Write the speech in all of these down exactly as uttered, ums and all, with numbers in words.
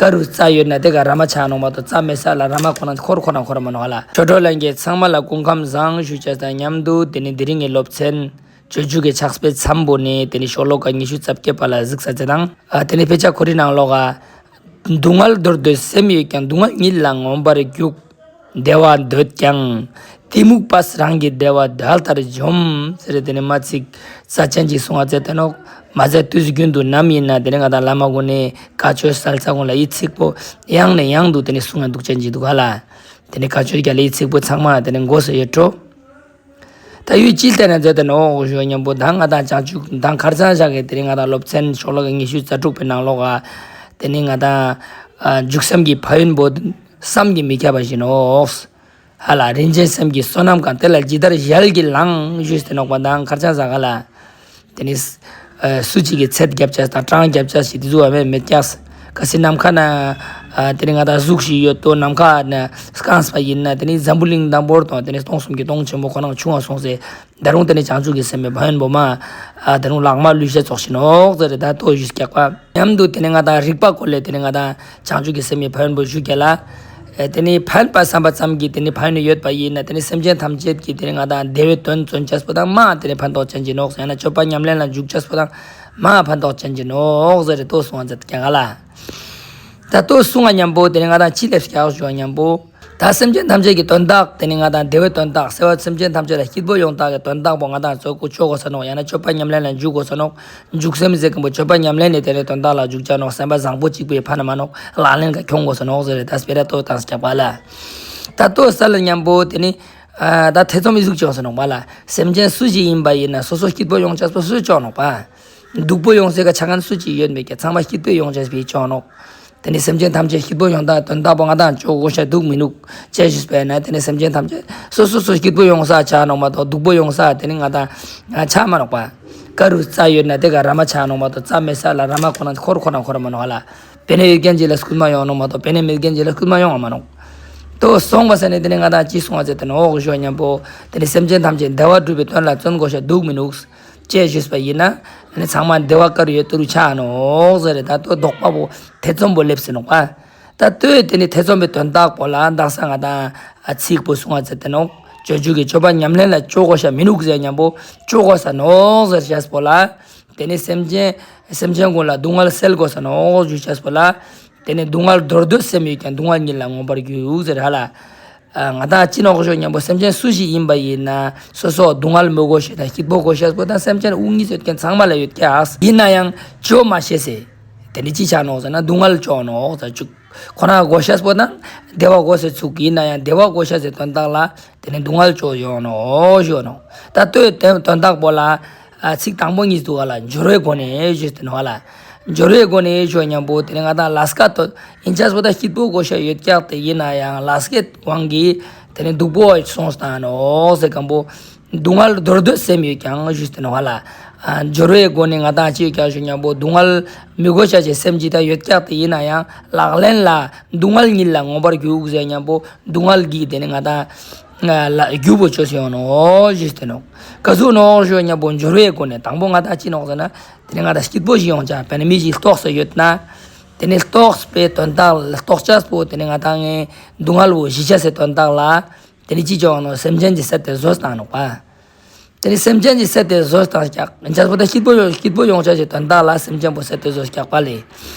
ཀ་རུ་རྩྭ་ཡོད་ན་དེ་ག་ར་མ་ཆགས་ནོག་མ་གཏོགས་རྩྭ་མེད་ས་ལ་ར་མ་ཁོ་ན་འཁོར་ཁོ་ན་འཁོར་མ་ནོག་ཧ་ལ། ཆོས་གྲོགས་ལྷན་རྒྱས་ཚང་མ་ལ་སྐུ་ཁམས་བཟང་ཞུ་ཅེས་དང་མཉམ་དུ་དེ་ནི་དེ་རིང་གི་སློབ་ཚན་སྤྱོད་འཇུག་གི་ཕྱག་དཔེ་མཚམས་པོ་ནི་དེ་ནི་ཤོ་ལོ་ཀ་ཉི་ཤུ་རྩ་བརྒྱད་པ་ལ་གཟིགས་ས་ཅེས་དང་། ཨ་དེ་ནི་དཔེ་ཆ་ཁོ་རའི་ནང་ལོགས་ཀ་སྡུག་བསྔལ་འདོར་འདོད་སེམས་ཡོད་ཀྱང་། སྡུག་བསྔལ་ཉིད་ལ་མངོན་པར་རྒྱུག་བདེ་བ་འདོད་ཀྱང་། གཏི་མུག་པས་རང་གི་བདེ་བ་དལ་དུ་འཇོམས། ཟེར་དེ་ནི་མ་ཚིག་རྩ་ཅན་ཅིག་གསུང་བ་མཛད་དེ་ནོག། མ་ཟད་དུས་རྒྱུན་དུ་ནམ་ཡིན་ན་དེ་ནི་ང་དང་བླ་མ་གུན་ནི་བཀའ་ཆོས་སལ་ས་གུན་ལ་འི་ཚིག་པོ་ཡང་ནས་ཡང་དུ་དེ་ནི་གསུང་ཡ་འདུག་ཅན་ཅིག་འདུག་ཧ་ལ། དེ་ནི་བཀའ་ཆོས་རྒྱལ་ལ་འི་ཚིག་པོ་ཚང་མ་དེ་ནི་མགོ་སེ་ཡོད་འགྲོ། ད་ཡུལ་ཅི་ལྟར་ན་མཛད་དེ་ནོག་ཞུ་མཉམ་པོ་ད་ང་དང་བྱང་ཆུབ་ད་ཁར་ཚང་བཞག་གི་དེ་རིང་ང་དང་སློབ་ཚན་ཤོ་ལོ་ཀ་ཉི་ཤུ་རྩ་དྲུག་པའི་ནང་ལོགས་ཀ་དེ་ནི་ང་དང་འཇུག་སེམས་ཀྱི་ཕན་ཡོན་པོ་བསམ་གྱིས་མི་ཁྱབ་པ་ཞིག་ནོག་ཧ་ལ། རིན་ཆེན་སེམས་ཀྱི་བསོད་ནམས་གང་། དེ་ལ་ཇི་ལྟར་ཞལ་གྱིས་བླངས་ཞུས་ཏེ་ནོག་པ་ད་ཁར་ཚང་བཞག་ག་ལ། དེ་ནི་ཨ་སུ་གཅིག་གི་ཚད་རྒྱབ་ཅེས་དང་གྲངས་རྒྱབ་ཅེས་ཞིག་དེ་ཟུག་པ་མེད་མེད་ཀྱག། གལ་སྲིད་ནམ་མཁའ་ན་ཨ་དེ་ནི་ང་དང་གཟུགས་ཤིག་ཡོད་དོ། ནམ་མཁའ་ན་སྐམས་པ་ཡིན་ན་དེ་ནི་འཛམ་བུ་གླིང་དང་པོར་དང་དེ་ནི་སྟོང་གསུམ་གྱི་སྟོང་ཆེན་པོ་ཁོ་རང་ཆུང་བ་སོང་སེ། ད་རུང་དེ་ནི་བྱང་ཆུབ་ཀྱི་སེམས་པའི་ཕན་ཡོན་པོ་མ་ཨ་ད་རུང་ལག་མ་ལུས་ཤེས་ཙོགས་ཤིག་ནོག་ཟེར་རེ་ད་ལྟོ་ཞུས་ཀྱག་པ། མཉམ་དུ་དེ་ནི་ང་དང་རིག་པ་སྐོར་ལས་དེ་ནི་ང་དང་བྱང་ཆུབ་ཀྱི་སེམས་ཀྱི་ཕན་ཡོན་པོ་ཞུ་རྒྱུ་ལ། ཨེ་དེ་ནི་ཕན་པ་བསམ་པ་ཙམ་གྱིས་དེ་ནི་ཕན་ཡོན་ཡོད་པ་ཡིན་ན་དེ་ནི་སེམས་ཅན་ཐམས་ཅད་ཀྱི་དེ་ནི་ང་དང་བདེ་བའི་དོན་བརྩོན་ཅེས་པོ་དང་མ་དེ་ནི་ཕན་ཐོགས་ཅན་གྱི་ནོག་ཟེར་ན་སྤྱོད་པ་ཉམས་ལེན་ལ་འཇུག་ཅེས་པོ་དང་མ་ཕན་ཐོགས་ཅན་གྱི་ནོག་ཟེར་རེ་ལྟོས་གསུང་བ་མཛད་ཀྱག་ལ། ད་ལྟོས་གསུང་བ་མཉམ་པོ་དེ་ནི་ང་དང་ཅི་ལེབས་ཀྱག་ཞུ་བ་མཉམ་པོ། ད་སེམས་ཅན་ཐམས་ཅད་ཀྱི་དོན་དག་དེ་ནི་ང་དང་བདེ་བའི་དོན་དག་ཟེར་བ་སེམས་ཅན་ཐམས་ཅད་ལ་སྐྱིད་པོ་ཡོང་དག་གི་དོན་དག་པོ་ང་དང་ཚོ་ཀུ་ཅོ་དགོས་ས་ནོག། ཡང་ན་སྤྱོད་པ་ཉམས་ལེན་ལ་འཇུག་དགོས་ས་ནོག། འཇུག་སེམས་ཟེར་མཁན་པོ་སྤྱོད་པ་ཉམས་ལེན་ནི་དེ་ནི་དོན་དག་ལ་འཇུག་ཅེས་ནོག། སེམས་པ་བཟང་པོ་གཅིག་པོའི་ཕན་མ་ནོག། ལག་ལེན་ཁ་ཁྱོང་དགོས་ས་ནོག་ཟེར་རེ་ད་སྤེ་ར་ལྟོས་དང་སྐྱག་པ་ལ། ད་ལྟོས་ས་ལ་མཉམ་པོ་དེ་ནི་ཨ་ད་ཐེ་ཚོམ་མི་ཟུག་ཅོ་ས་ནོག་པ་ལ། སེམས་ཅན་སུ་ཞིག་ཡིན་པ་ཡིན་ན་སོ་སོ་སྐྱིད་པོ་ཡོང་ཅེས་པོ་སུ་ཅོ་ནོག་པ། སྡུག་པོ་ཡོང་སའི་ཀ་ཆ་མཁན་སུ་ཅིག་ཡོད་མེད་ཀྱང་ཚང་མ་སྐྱིད་པོ་ཡོང་ཅེས་པོ་ཅོ་ནོག། དེ་ནི་སེམས་ཅན་ཐམས་ཅད་སྐྱིད་པོ་ཡོང་དག་དོན་དག་པོ་ང་དང་ཅོ་དགོས་ཤ་འདུག་མི་ནུག་ཅེས་ཞུས་པས་ན་དེ་ནི་སེམས་ཅན་ཐམས་ཅད་སོ་སོ་སོ་སྐྱིད་པོ་ཡོང་ས་ཆ་ནོག་མ་གཏོགས་སྡུག་པོ་ཡོང་ས་དེ་ནི་ང་དང་ཆ་མ་ནོག་པ། ཀ་རུ་རྩྭ་ཡོད་ན་དེ་ག་ར་མ་ཆགས་ནོག་མ་གཏོགས་རྩྭ་མེད་ས་ལ་ར་མ་ཁོ་ན་འཁོར་ཁོ་ན་འཁོར་མ་ནོག་ཧ་ལ། པེ་ནེ་ཡོད་མཁན་ཅིག་ལ་སྐུལ་མ་ཡོང་ནོག་མ་གཏོགས་པེ་ནེ་མེད་མཁན་ཅིག་ལ་སྐུལ་མ་ཡོང་བ་མ་ནོག། ལྟོས་སོང་བ་ཟེར་ནས་དེ་ནི་ང་དང་ཅི་གསུང་བ་ཟེར་ཏེ་ནོག་ཞུ་བ་མཉམ་པོ་དེ་ནི་སེམས་ཅན་ཐམས་ཅད་བདེ་བ་སྒྲུབ་པའི་དོན་ལ་བརྩོན་དགོས་ཤ་འདུག་མི་ནུག། ཅེས་ཞུས་པ་ཡིན་ན། ཨ་ནི་ཚང་མ་བདེ་བ་ཀ་རུ་ཡོད་དེ་རུ་ཆ་ནོག་ཟེར་རེ་ད་ལྟོས་དོགས་པ་པོ་ཐེ་ཚོམ་པོ་ལེབས་སེ་ནོག་པ། ད་ལྟོས་དེ་ནི་ཐེ་ཚོམ་པའི་དོན་དག་པོ་ལ་འདག་ས་ང་དང་ཨ་ཚིག་པོ་གསུང་བ་ཟེར་ཏེ་ནོག། སྤྱོད་འཇུག་གི་སྤྱོད་པ་ཉམས་ལེན་ལ་ཅོ་དགོས་ཤ་མི་ནུག་ཟེར་མཉམ་པོ་ཅོ་དགོས་ས་ནོག་ཟེར་ཅེས་པོ་ལ། དེ་ནི་སེམས་ཅན་སེམས་ཅན་ཀུན་ལ་སྡུག་བསྔལ་སེལ་དགོས་ས་ནོག་ཞུ་ཅེས་པོ་ལ། དེ་ནི་སྡུག་བསྔལ་འདོར་འདོད་སེམས་ཡོད་ཀྱང་། སྡུག་བསྔལ་ཉིད་ལ་མངོན་པར་རྒྱུག་ཟེར་ཧ་ལ། ཨ་ང་དང་ཅི་ནོག་ཞུ་མཉམ་པོ་སེམས་ཅན་སུ་ཞིག་ཡིན་པ་ཡིན་ན་སོ་སོ་སྡུག་བསྔལ་མི་དགོས་ཤེས་དང་སྐྱིད་པོ་དགོས་ཤེས་པོ་དང་སེམས་ཅན་དབུགས་གཉིས་ཡོད་མཁན་ཚང་མ་ལ་ཡོད་ཀྱག། ཡིན་ན་ཡང་ཅོ་མ་ཤེས་སེ། དེ་ནི་ཅི་ཆ་ནོག་ཟེར་ན་སྡུག་བསྔལ་ཅོ་ནོག་ཟེར་བཅུག། ཁོ་ན་དགོས་ཤེས་པོ་དང་བདེ་བ་དགོས་སེ་ཚུགས། ཡིན་ན་ཡང་བདེ་བ་དགོས་ཤེས་སི་དོན་དག་ལ་དེ་ནི་སྡུག་བསྔལ་ཅོ་ཡོང་ནོག་ཞུ་ནོག། ད་ལྟོས་དོན་དག་པོ་ལ་ཨ་ཚིག་དང་པོ་གཉིས་འདུག་ག་ལ་སྦྱོར་བའི་སྒོ་ནས་ཞུས་ཏེ་ནོག་ལ། སྦྱོར་བའི་སྒོ་ནས་ཞུ་མཉམ་པོ་དེ་ནི་ང་དང་ལས་ཀ་དོ་ཡིན་ཅེས་པོ་ད་སྐྱིད་པོ་དགོས་ཤ་ཡོད་ཀྱག། དེ་ཡིན་ན་ཡང་ལས་ཀའི་དབང་གིས་དེ་ནི་སྡུག་པོ་སོང་སྟངས་ནོག་ཟེར་མཁན་པོ། སྡུག་བསྔལ་འདོར་འདོད་སེམས་ཡོད་ཀྱང་ཞུས་ཏེ་ནོག་ལ། ཨ་སྦྱོར་བའི་སྒོ་ནས་ང་དང་ཅི་ཡོད་ཀྱག་ཞུ་མཉམ་པོ་སྡུག་བསྔལ་མི་དགོས་ཤ་ཅེས་སེམས་ཅིག་ད་ཡོད་ཀྱག། དེ་ཡིན་ན་ཡང་ལག་ལེན་ལ་སྡུག་བསྔལ་ཉིད་ལ་མངོན་པར་རྒྱུག་ཟེར་མཉམ་པོ་སྡུག་བསྔལ་གྱི་དེ་ནི་ང་དང་ལ་རྒྱུ་བོ་ཅོས་ཡོང་ནོག་ཞུས་ཏེ་ནོག། ག་ཟུག་ནོག་ཞུ་མཉམ་པོ་སྦྱོར་བའི་སྒོ་ནས་དང་པོ་ང་དང་ཅི་ནོག་ཟེར་ན། དེ་ནི་ང་དང་སྐྱིད་པོ་ཞིག་ཡོང་ཅེས་པེ་ནེ་མི་ཞིག་ལྟོགས་སེ་ཡོད་ན། དེ་ནི་ལྟོགས་པའི་དོན་དག་ལ་ལྟོགས་ཅེས་པོ་དེ་ནི་ང་དང་ངའི་སྡུག་བསྔལ་བོ་ཞི་ཅེས་སི་དོན་དག་ལ། དེ་ནི་ཅི་ཅོ་ནོག་སེམས་ཅན་གྱི་སེལ་ཏེ་བཟོ་སྟངས་ནོག་པ། དེ་ནི་སེམས་ཅན་གྱི་སེལ་ཏེ་བཟོ་སྟངས་ཀྱག། ཅེས་པོ་དེ་སྐྱིད་པོ་ཡོང་སྐྱིད་པོ་ཡོང་ཅེས་སི་དོན་དག་ལ་སེམས་ཅན་པོ་སེལ་ཏེ་བཟོ་ཀྱག་པ་ལེ།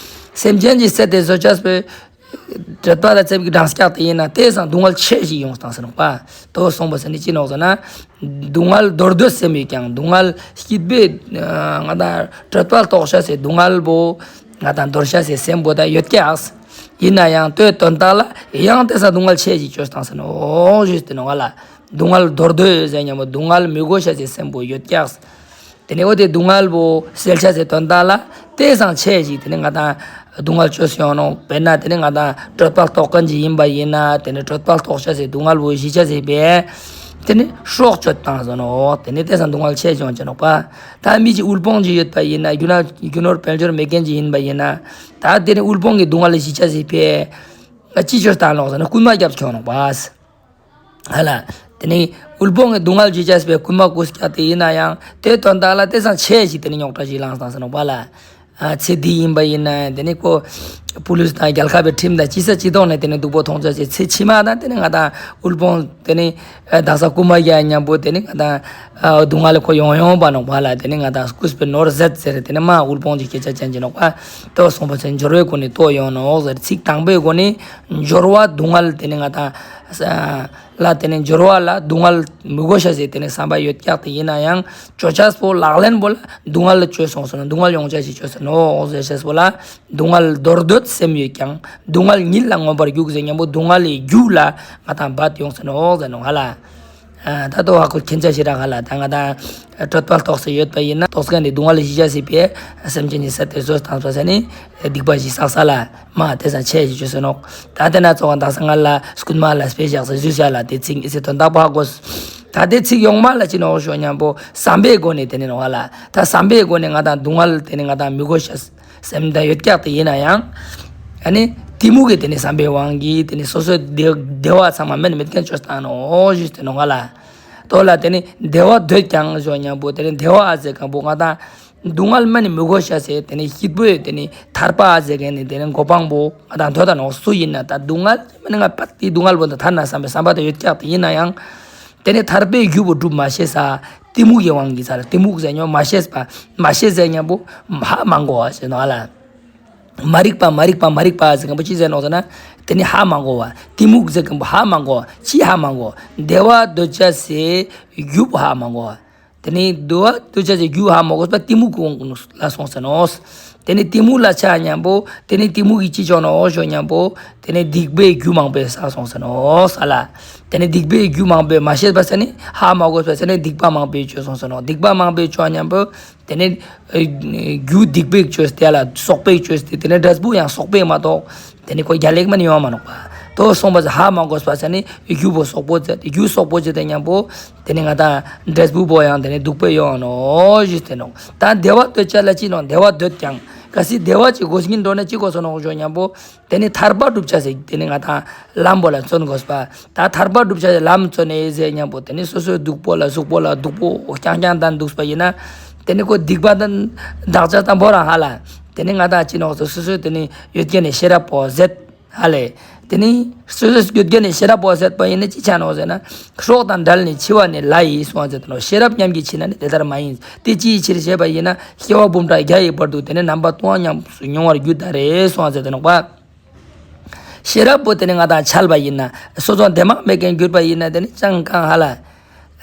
སེམས་ཅན་གྱི་སེལ་ཏེ་བཟོ་ཅེས་པོ། དྲོད་པ་དང་ཚེམས་ཀྱི་གྲང་སྐྱག་དེ་ཡིན་ན་དེ་སང་སྡུག་བསྔལ་ཆེ་ཞིག་ཡོང་སྟངས་སེ་ནོག་པ། ལྟོས་སོང་བ་ཟེར་ནི་ཅི་ནོག་ཟེར་ན། སྡུག་བསྔལ་འདོར་འདོད་སེམས་ཡོད་ཀྱང་སྡུག་བསྔལ་སྐྱིད་པོའི་ང་དང་དྲོད་པ་ལྟོགས་ཤ་སེ་སྡུག་བསྔལ་བོ་ང་དང་འདོར་ཤ་སེ་སེམས་པོ་ད་ཡོད་ཀྱག། ཡིན་ན་ཡང་དོན་དག་ལ་ཡང་དེ་སང་སྡུག་བསྔལ་ཆེ་ཞིག་ཅོས་སྟངས་སེ་ནོག་ཞུས་ཏེ་ནོག་ལ། སྡུག་བསྔལ་འདོར་འདོད་ཟེར་མཉམ་པོ་སྡུག་བསྔལ་མི་དགོས་ཤ་སེ་སེམས་པོ་ཡོད་ཀྱག། དེ་ནས་འོ་དེ་སྡུག་བསྔལ་བོ་སེལ་ཆ་སེ་དོན་དག་ལ་དེ་སང་ཆེ་ཞིག་དེ་ནས་ང་དང་སྡུག་བསྔལ་ཅོས་ཡོང་ནོག། དཔེར་ན་དེ་ནས་ང་དང་དྲོད་པ་ལྟོགས་མཁན་ཅིག་ཡིན་པ་ཡིན་ན་དེ་ནས་དྲོད་པ་ལྟོགས་ཆ་སེ་སྡུག་བསྔལ་བོ་ཞི་ཆ་སེ་བས། དེ་ནས་སྲོག་གཅོད་བཏང་ཟེར་ནོག། དེ་ནས་དེ་སང་སྡུག་བསྔལ་ཆེ་ཡོང་ཆ་ནོག་པ། ད་མི་ཅིག་དབུལ་ཕོངས་ཅིག་ཡོད་པ་ཡིན་ན་རྒྱུ་ནོར་རྒྱུ་ནོར་དཔལ་འབྱོར་མེད་མཁན་ཅིག་ཡིན་པ་ཡིན་ན་ད་དེ་ནས་དབུལ་ཕོངས་ཀྱི་སྡུག་བསྔལ་ཞི་ཆ་སེ་བས། ཅི་ཅོས་བཏང་ནོག་ཟེར་ན་རྐུན་མ་རྒྱབ་ཁྱོང་ནོག་པ། ཧ་ལ། དེ་ནི་དབུལ་ཕོངས་ཀྱི་སྡུག་བསྔལ་ཅོ་ཅེས་པའི་རྐུན་མ་རྐུས་ཀྱག་དེ་ཡིན་ན་ཡང་དེ་དོན་དག་ལ་དེ་སང་ཆེ་ཞིག་དེ་ནི་རྙོག་དྲ་ཞིག་ལངས་སྟངས་སེ་ནོག་པ་ལ། ཨ་ཚེ་འདི་ཡིན་པ་ཡིན་ན་ཡང་དེ་ནི་ཁོ་པུ་ལིས་དང་རྒྱལ་ཁབ་པའི་ཁྲིམས་དང་ཅི་ས་ཅི་ཐོག་ནས་དེ་ནི་སྡུག་པོ་མཐོང་ཆ་ཅེས་ཚེ་ཕྱི་མ་དང་དེ་ནི་ང་དང་དབུལ་ཕོངས་དེ་ནི་ཨ་དག་ས་རྐུན་མ་རྒྱག་མཉམ་པོ་དེ་ནི་ང་དང་ཨ་སྡུག་བསྔལ་ཁོ་ཡོང་ཡོང་པ་ནོག་པ་ལ། དེ་ནི་ང་དང་སྐུས་པའི་ནོར་ཟད་ཟེར་དེ་ནི་མ་དབུལ་ཕོངས་ཀྱི་སྐད་ཆ་ཅན་ཅིག་ནོག་པ། ལྟོས་སོང་པ་ཚེ་འབྱོར་བའི་སྒོ་ནས་ལྟོས་ཡོང་ནོག་ཟེར། ཚིག་དང་པོའི་སྒོ་ནས་འབྱོར་བ་སྡུག་བསྔལ་དེ་ནི་ང་དང་ཨ་ལ་དེ་ནི་འབྱོར་བ་ལ་སྡུག་བསྔལ་མི་དགོས་ཤ་ཟེར་དེ་ནི་བསམ་པ་ཡོད་ཀྱག་དེ་ཡིན་ན་ཡང་ཅོ་ཅེས་པོ་ལག་ལེན་པོ་ལ་སྡུག་བསྔལ་ཅོས་སོང་ཟེར་ནོག། སྡུག་བསྔལ་ཡོང་ཆ་ཞིག་ཅོས་ཟེར་ནོག་ཟེར་ཤེས་པོ་ལ། སྡུག་བསྔལ་འདོར་འདོད་སེམས་ཡོད་ཀྱང་སྡུག་བསྔལ་ཉིད་ལ་མངོན་པར་རྒྱུག་ཟེར་མཉམ་པོ་སྡུག་བསྔལ་ལི་རྒྱུ་ལ་ང་དང་འབད་ཡོང་ཟེར་ནོག་ཟེར་ནོག་ཧ་ལ། ཨ་ད་ལྟོ་ཧ་གོ་མཁན་ཆ་ཞིག་རག་ཧ་ལ། ད་ང་དང་གྲོད་པ་ལྟོགས་སེ་ཡོད་པ་ཡིན་ན་ལྟོགས་མཁན་ནི་སྡུག་བསྔལ་ཞི་ཆ་སི་ཕིའ་སེམས་ཅན་ནི་ས་དེ་ཚོ་དང་ཚོ་ས་ནི་སྡིག་པ་ཞིག་བསགས་ས་ལ་མ་དེ་ས་ཆེ་ཞིག་ཅོས་ཟེར་ནོག། ད་དེ་ན་ཚོགས་དག་ས་ང་ལ་རྐུན་མ་ལ་སྤེ་བཞག་ས་ཞུ་ཤ་ལ་དེ་ཚིག་ཨི་སི་དོན་དག་པོ་ཧ་གོ། ད་དེ་ཚིག་ཡོང་མ་ལ་ཅི་ནོག་ཞུ་མཉམ་པོ་བསམ་པའི་སྒོ་ནས་དེ་ནི་ནོག་ཧ་ལ། ད་བསམ་པའི་སྒོ་ནས་ང་དང་སྡུག་བསྔལ་དེ་ནི་ང་དང་མི་དགོས་ཤ་སེམས་དང་ཡོད་ཀྱག་དེ་ཡིན་ན་ཡང་། ཨ་ནི་གཏི་མུག་གི་དེ་ནི་བསམ་པའི་དབང་གིས་དེ་ནི་སོ་སོའི་བདེ་བདེ་བ་ཚང་མ་མེད་མེད་མཁན་ཅོས་བཏང་ནོག་ཞུས་ཏེ་ནོག་ང་ལ། ལྟོས་ལ་དེ་ནི་བདེ་བ་འདོད་ཀྱང་ཞུ་མཉམ་པོ་དེ་ནི་བདེ་བ་ཨ་ཟེར་མཁན་པོ་ང་དང་སྡུག་བསྔལ་མ་ནི་མི་དགོས་ཤ་ཟེར་དེ་ནི་སྐྱིད་པོའི་དེ་ནི་ཐར་པ་ཨ་ཟེར་མཁན་ནི་དེ་ནི་གོ་འཕང་པོ་ང་དང་འདོད་ད་ནོག། སུ་ཡིན་ན་ད་སྡུག་བསྔལ་མ་ནི་ང་པ་དེ་སྡུག་བསྔལ་པོ་དང་ཐར་ན་བསམ་པའི་བསམ་པ་དང་ཡོད་ཀྱག་དེ་ཡིན་ན་ཡང་། དེ་ནི་ཐར་པའི་རྒྱུ་པོ་སྒྲུབ་མ་ཤེས་ས། གཏི་མུག་གི་དབང་གིས་ས་ལ་གཏི་མུག་ཟེར་མཉམ་མ་ཤེས་པ། མ་ཤེས་ཟེར་མཉམ་པོ་ཧ་མ་གོ་བ་ཟེར་ནོག་ལ། མ་རིག་པ་མ་རིག་པ་མ་རིག་པ་ཟེར་མཁན་པོ་ཅི་ཟེར་ནོག་ཟེར་ན། དེ་ནི་ཧ་མ་གོ་བ། གཏི་མུག་ཟེར་མཁན་པོ་ཧ་མ་གོ་བ། ཅི་ཧ་མ་གོ། བདེ་བ་འདོད་ཆ་སི་རྒྱུ་པོ་ཧ་མ་གོ་བ། དེ་ནི་བདེ་བ་འདོད་ཆ་སི་རྒྱུ་ཧ་མ་གོས་པ་གཏི་མུག་གི་དབང་ལ་སོང་ཟེར་ནོག། དེ་ནི་གཏི་མུག་ལ་ཆ་མཉམ་པོ་དེ་ནི་གཏི་མུག་གིས་ཅི་ཅོ་ནོག་ཞུ་མཉམ་པོ་དེ་ནི་སྡིག་པའི་རྒྱུ་མང་པོ་བསགས་སོང་ཟེར་ནོག་ས་ལ། དེ་ནི་སྡིག་པའི་རྒྱུ་མང་པོ་མ་ཤེས་པ་ས་ནི་ཧ་མ་གོས་པ་ས་ནི་སྡིག་པ་མང་པོ་ཅོས་སོང་ཟེར་ནོག། སྡིག་པ་མང་པོ་ཅོ་མཉམ་པོ་དེ་ནི་ཨ་རྒྱུ་སྡིག་པའི་ཅོས་ཏེ་ལ་སོག་པའི་ཅོས་ཏེ་དེ་ནི་འབྲས་བུ་ཡང་སོག་པའི་མ་གཏོགས་དེ་ནི་ཁོ་རྒྱལ་ལེགས་མ་ནི་ཡོང་མ་ནོག་པ། ལྟོས་སོང་པ་ས་ཧ་མ་གོས་པ་ས་ནི་རྒྱུ་པོ་སོག་པོ་ཟེར་རྒྱུ་སོག་པོ་ཟེར་ཏེ་མཉམ་པོ་དེ་ནི་ང་དང་འབྲས་བུ་པོ་ཡང་དེ་ནི་སྡུག་པོ་ཡོང་ནོག་ཞུས་ཏེ་ནོག། ད་བདེ་བ་འདོད་ཆ་ལ་ཅི་ནོག་བདེ་བ་འདོད་ཀྱང་གལ་སྲིད་བདེ་བ་ཅིག་དགོས་ཀྱིན་འགྲོ་ན་ཅི་དགོས་སོ་ནོག་ཞུ་མཉམ་པོ་དེ་ནི་ཐར་པ་སྒྲུབ་ཆ་ཟེར་དེ་ནི་ང་དང་ལམ་པོ་ལ་བརྩོན་དགོས་པ། ད་ཐར་པ་སྒྲུབ་ཆ་ལམ་བརྩོན་ནས་ཟེར་མཉམ་པོ་དེ་ནི་སོ་སོའི་སྡུག་པོ་ལ་ཟུག་པོ་ལ་སྡུག་པོ་རྐྱང་རྐྱང་དང་འདུག་པ་ཡིན་ན། དེ་ནི་ཁོ་སྡིག་པ་དང་འདག་ཆ་དང་པོ་རང་ཧ་ལ། དེ་ནི་ང་དང་ཅི་ནོག་སོ་སོ་སོ་དེ་ནི་ཡོད་ཀྱི་ནི་ཤེས་རབ་པོ་ཟད་ཧ་ལེ། དེ་ནི་སོ་སོ་ཡོད་ཀྱི་ནི་ཤེས་རབ་པོ་ཟད་པ་ཡིན་ན་ཅི་ཆ་ནོག་ཟེར་ན། སྲོག་དང་བྲལ་ནས་འཆི་བ་ནི་ལ་ཡིས་གསུངས་ཟེར་ཏེ་ནོག། ཤེས་རབ་ཉམས་ཀྱིས་འཆི་ན་ནི་དེ་ལྟར་མ་ཡིན། དེ་ཅིའི་ཕྱིར་ཞེས་པ་ཡིན་ན་སྐྱེ་བ་འབུམ་ཕྲག་བརྒྱ་ཡི་བར་དུ་དེ་ནི་རྣམ་པ་ལྟུང་བ་ཉམས་སུ་མྱོང་བར་འགྱུར་ད་རེ་གསུངས་ཟེར་ཏེ་ནོག་པ། ཤེས་རབ་པོ་དེ་ནི་ང་དང་འཆལ་བ་ཡིན་ན་སོ་སོ་འདེམས་མ་མེད་མཁན་གྱུར་པ་ཡིན་ན་དེ་ནི་ཅང་གང་ཧ་ལ།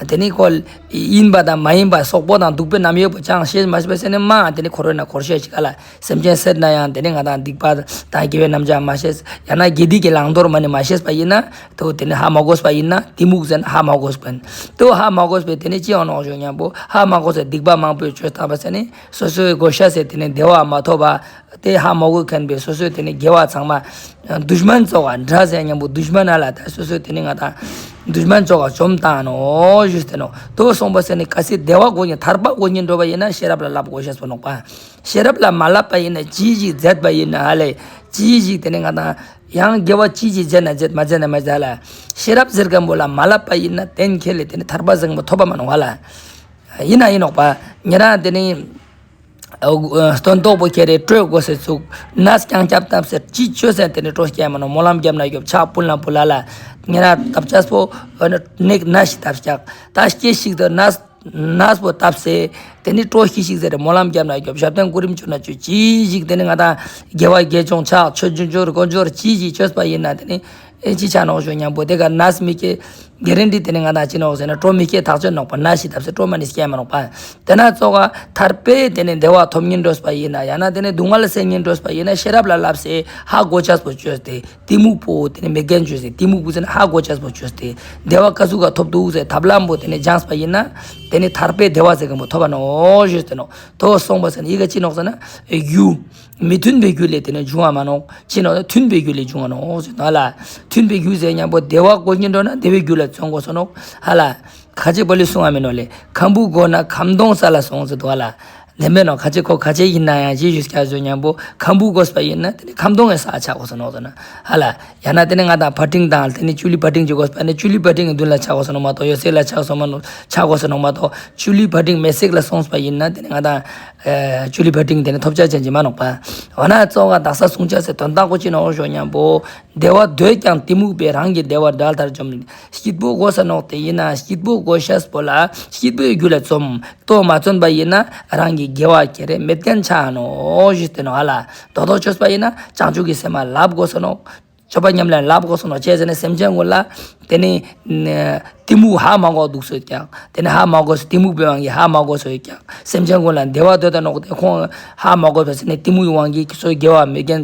དེ་ནི་ཁོ་ཡིན་པ་དང་མ་ཡིན་པ་སོག་པོ་དང་སྡུག་པོའི་རྣམ་དབྱེ་པོ་ཅང་ཤེས་མ་ཤེས་པ་ཟེར་ནི་མ་དེ་ནི་འཁོར་བའི་ནང་འཁོར་ཤེས་ཤིག་ག་ལ། སེམས་ཅན་བསད་ན་ཡང་དེ་ནི་ང་དང་སྡིག་པ་དང་དགེ་བའི་རྣམ་གཞག་མ་ཤེས། ཡང་ན་དགེ་སྡིག་གི་བླང་དོར་མ་ནི་མ་ཤེས་པ་ཡིན་ན་དོ་དེ་ནི་ཧ་མ་གོས་པ་ཡིན་ན་གཏི་མུག་ཟེར་ན་ཧ་མ་གོས་པ་ཡིན། དོ་ཧ་མ་གོས་པས་དེ་ནི་ཅི་ཡོང་ནོག་ཞུ་མཉམ་པོ་ཧ་མ་གོས་སེ་སྡིག་པ་མང་པོས་བཅོས་བཏང་པ་ཟེར་ནི་སོ་སོའི་དགོས་ཤ་ཟེར་དེ་ནི་བདེ་བ་མ་ཐོབ་པ། དེ་ཧ་མ་གོ་མཁན་པའི་སོ་སོའི་དེ་ནི་དགེ་བ་ཚང་མ་དུཤ་མན་ཙོགས་འདྲ་ཟེར་མཉམ་པོ་དུཤ་མན་ལ་ད་སོ་སོའི་དེ་ནི་ང་དང་དུཤ་མན་ཙོགས་བཅོམ་བཏང་ནོག་ཞུས་ཏེ་ནོག། དོ་སོང་པ་ཟེར་ནི་གལ་སྲིད་བདེ་བ་དགོས་ཀྱིན་ཐར་པ་དགོས་ཀྱིན་འགྲོ་བ་ཡིན་ན་ཤེས་རབ་ལ་བསླབ་དགོས་ཤེས་པོ་ནོག་པ། ཤེས་རབ་ལ་མ་བསླབ་པ་ཡིན་ན་ཅི་ཞིག་མཛད་པ་ཡིན་ན་ཧ་ལེ། ཅི་ཞིག་དེ་ནི་ང་དང་ཡང་དགེ་བ་ཅི་ཞིག་མཛད་ན་མཛད་མ་མཛད་ན་མ་མཛད་ལ། ཤེས་རབ་ཟེར་མཁན་པོ་ལ་མ་བསླབ་པ་ཡིན་ན་གཏན་འཁེལ་ལེ་དེ་ནི་ཐར་པ་ཟེར་མཁན་པོ་ཐོབ་པ་མ་ནོག་ཧ་ལེ། ཡིན་ན་ཡིན་ནོག་པ། ཉེ་རང་དེ་ནི། ཨ་སྟོན་ཐོག་པོ་ཁྱེར་རེ་སྤྲོད་དགོས་སེ་ཚུགས། ནས་རྐྱང་རྐྱབ་བཏབ་སེ་ཅི་བཅོས་སེ་དེ་ནི་སྤྲོ་སྐྱེ་མ་ནོག། སྨོན་ལམ་རྒྱབ་ན་རྒྱོབ། ཕྱག་ཕུལ་ན་ཕུལ་ལ་ལ། ཉེ་རང་བཏབ་ཅེས་པོ་ཨ་ནི་ནས་ཤིག་བཏབ་སྐྱག། ད་སྐྱེ་ཞིག་ཏུ་ནས་ནས་པོ་བཏབ་སེ་དེ་ནི་སྤྲོ་ཤིག་ཤིག་ཟེར་རེ་སྨོན་ལམ་རྒྱབ་ན་རྒྱོབ། ཞབས་བརྟན་སྐུ་རིམ་བཅོ་ན་བཅོ། ཅི་ཞིག་དེ་ནི་ང་དང་དགེ་བ་དགེ་སྦྱོང་ཕྱག་མཆོད་སྦྱོར་དཀོན་མཆོག་ཅི་ཞིག་བཅོས་པ་ཡིན་ན་དེ་ནི། ཨེ་ཅི་ཆ་ནོག་ཞུ་མཉམ་པོ་དེ་ག་ནས་མི་སྐྱེ། གེ་རན་ཊི་དེ་ནི་ང་དང་ཅི་ནོག་ཟེར་ན་སྤྲོ་མི་སྐྱེ་ཐག་ཆོད་ནོག་པ། ནས་ཤིག་བཏབ་སེ་སྤྲོ་མ་ནི་སྐྱེ་མ་ནོག་པ། དེ་ན་ཙོགས་ཐར་པའི་དེ་ནི་བདེ་བ་ཐོབ་ཉིན་འགྲོས་པ་ཡིན་ན་ཡང་ན་དེ་ནི་སྡུག་བསྔལ་སེལ་ཉིན་འགྲོས་པ་ཡིན་ན་ཤེས་རབ་ལ་བསླབ་སེ་ཧ་གོ་ཅེས་པོ་བཅོས་ཏེ་གཏི་མུག་པོ་དེ་ནི་མེད་མཁན་བཅོས་ཏེ་གཏི་མུག་པོ་ཟེར་ན་ཧ་གོ་ཅེས་པོ་བཅོས་ཏེ་བདེ་བ་ཀ་ཟུག་ག་ཐོབ་འདུག་ཟེར་ཐབས་ལམ་པོ་དེ་ནི་སྦྱངས་པ་ཡིན་ན་དེ་ནི་ཐར་པའི་བདེ་བ་ཟེར་མཁན་པོ་ཐོབ་པ་ནོག་ཞུས་ཏེ་ནོག། དོ་སོང་པ་ཟེར་ན་ཡི་གེ་ཅི་ནོག་ཟེར་ན་རྒྱུ། མི་མཐུན་པའི་རྒྱུ་ལས་དེ་ནི་འབྱུང་བ་མ་ནོག། ཅི་ནོག་མཐུན་པའི་རྒྱུ་ལས་འབྱུང་བ་ནོག་ཟེར་ན་ལ། མཐུན་པའི་རྒྱུ་ཟེར་མཉམ་པོ་བདེ་བ་དགོས་ཀྱིན་འགྲོ་ན་བདེ་བའི་རྒྱུ་ལ་བརྩོན་དགོས་སོ་ནོག་ཧ་ལ། ཁ་ཅིག་པ་ལི་གསུང་བ་མིན་ནོག་ལེ། ཁམ་བུ་དགོས་ན་ཁམ་སྡོང་ས་ལ་སོང་ཟེར་དོ་ཧ་ལ། ནེ་མེ་ནོག་ཁ་ཅིག་ཁོ་ཁ་ཅིག་ཡིན་ན་ཡང་ཅི་ཞུས་ཀྱག་ཟེར་མཉམ་པོ་ཁམ་བུ་དགོས་པ་ཡིན་ན་དེ་ནི་ཁམ་སྡོང་ངི་ས་ཆ་དགོས་སོ་ནོག་ཟེར་ན་ཧ་ལ། ཡང་ན་དེ་ནི་ང་དང་བ་ཏིང་དང་དེ་ནི་ཅུ་ལི་བ་ཏིང་ཅིག་དགོས་པ་ནི་ཅུ་ལི་བ་ཏིང་གི་མདུན་ལ་ཆ་དགོས་སོ་ནོག་མ་གཏོགས་ཡོད་ཚད་ལ་ཆ་དགོས་སོ་མ་ནོག་ཆ་དགོས་སོ་ནོག་མ་གཏོགས་ཅུ་ལི་བ་ཏིང་མེད་ཚད་ལ་སོང་པ་ཡིན་ན་དེ་ནི་ང་དང་། ཨ་ཅུ་ལི་བ་ཏིང་དེ་ནི་ཐོབ་ཆ་ཅན་ཅིག་མ་ནོག་པ། འོ་ན་གཙོ་བོ་དག་ས་གསུང་ཆ་ཟེར་དོན་དག་པོ་ཅི་ནོག་ཞུ་ཉམ་པོ། བདེ་བ་འདོད་ཀྱང་གཏི་མུག་པས། རང་གི་བདེ་བ་དགྲ་ལྟར་འཇོམས། སྐྱིད་པོ་དགོས་ས་ནོག་དེ་ཡིན་ན་སྐྱིད་པོ་དགོས་ཤེས་པོ་ལ་སྐྱིད་པོའི་རྒྱུ་ལ་འཛོམས། དོ་མ་བརྩོན་པ་ཡིན་ན་རང་གི་དགེ་བ་ཁྱེར་རེ་མེད་མཁན་ཆ་ནོག་ཞུས་ཏེ་ནོག་ཧ་ལ། དོ་དོ་ཆོས་པ་ཡིན་ན་བྱང་ཆུབ་ཀྱི་སེམས་ལ་བསླབ་དགོས་ས་ནོག། སྤྱོད་པ་ཉམས་ལེན་བསླབ་དགོས་ས་ནོག། ཅི་ཟེར་ན་སེམས་ཅན་ཀུན་ལ་དེ་ནི་གཏི་མུག་ཧ་མ་གོ་འདུག་སོ་ཀྱག། དེ་ནི་ཧ་མ་གོ་སོ། གཏི་མུག་པའི་དབང་གིས་ཧ་མ་གོ་སོ་ཀྱག། སེམས་ཅན་ཀུན་ལ་བདེ་བ་འདོད་ད་ནོག་དེ་ཁོང་ཧ་མ་གོ་སོ་ཟེར་ནི་གཏི་མུག་དབང་གིས་ཁྱོད་ཚོ་དགེ་བ་མེད་མཁན་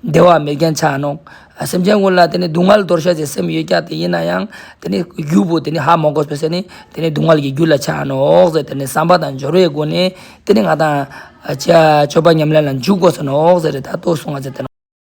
བདེ་བ་མེད་མཁན་ཆ་ནོག། སེམས་ཅན་ཀུན་ལ་དེ་ནི་སྡུག་བསྔལ་འདོར་ཤེས་ཀྱི་སེམས་ཡོད་ཀྱག། དེ་ཡིན་ན་ཡང་དེ་ནི་རྒྱུ་པོ་དེ་ནི་ཧ་མ་གོ་སོ་ཟེར་ནི་དེ་ནི་སྡུག་བསྔལ་གྱི་རྒྱུ་ལ་ཆ་ནོག་ཟེར། དེ་ནི་བསམ་པ་དང་སྦྱོར་བའི་སྒོ་ནས་དེ་ནི་ང་དང་ཅ་སྤྱོད་པ་ཉམས་ལེན་ལ་འཇུག་དགོས་ས་ནོག་ཟེར། ད་དོ་གསུང་ང་ཟེར་ཏེ་ནོག།